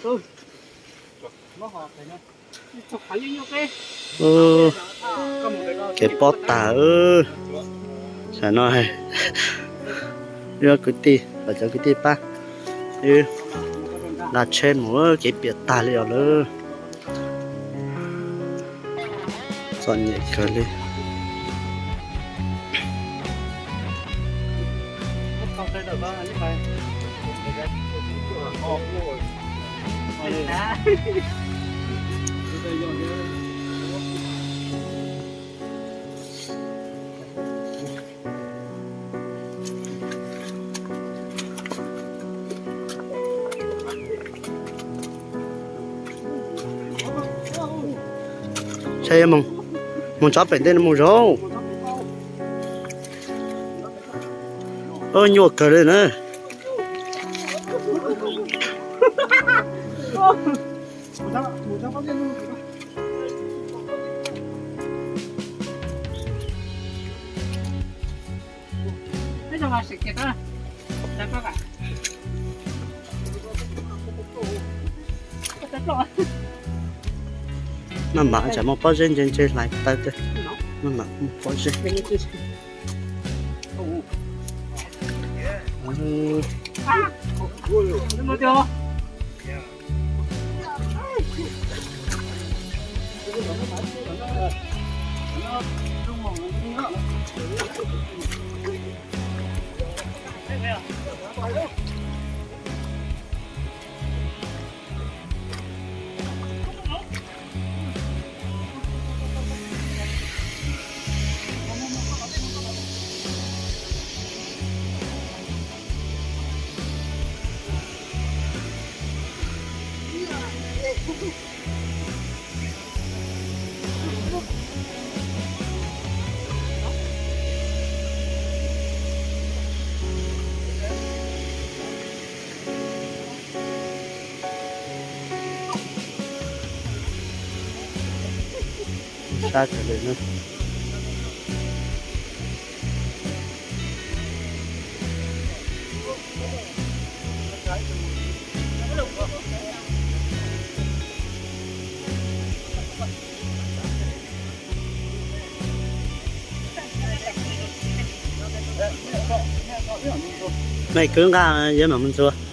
Kev pob tag, tam no wb kwv tij, cov kwv tij pab wb nqa tsheb mus, kev piam tag li os lawm. Txom nyem kawg li. Saib, mus tso pem ntej no mus zog. Nyuaj kawg li na. Maj mam tsam muaj pob zeb ntse ntse hlais tawv tiag. Maj mam muaj pob zeb. Sab kawg li na. Mej kwv nqa, yuav mam mus ntxuav.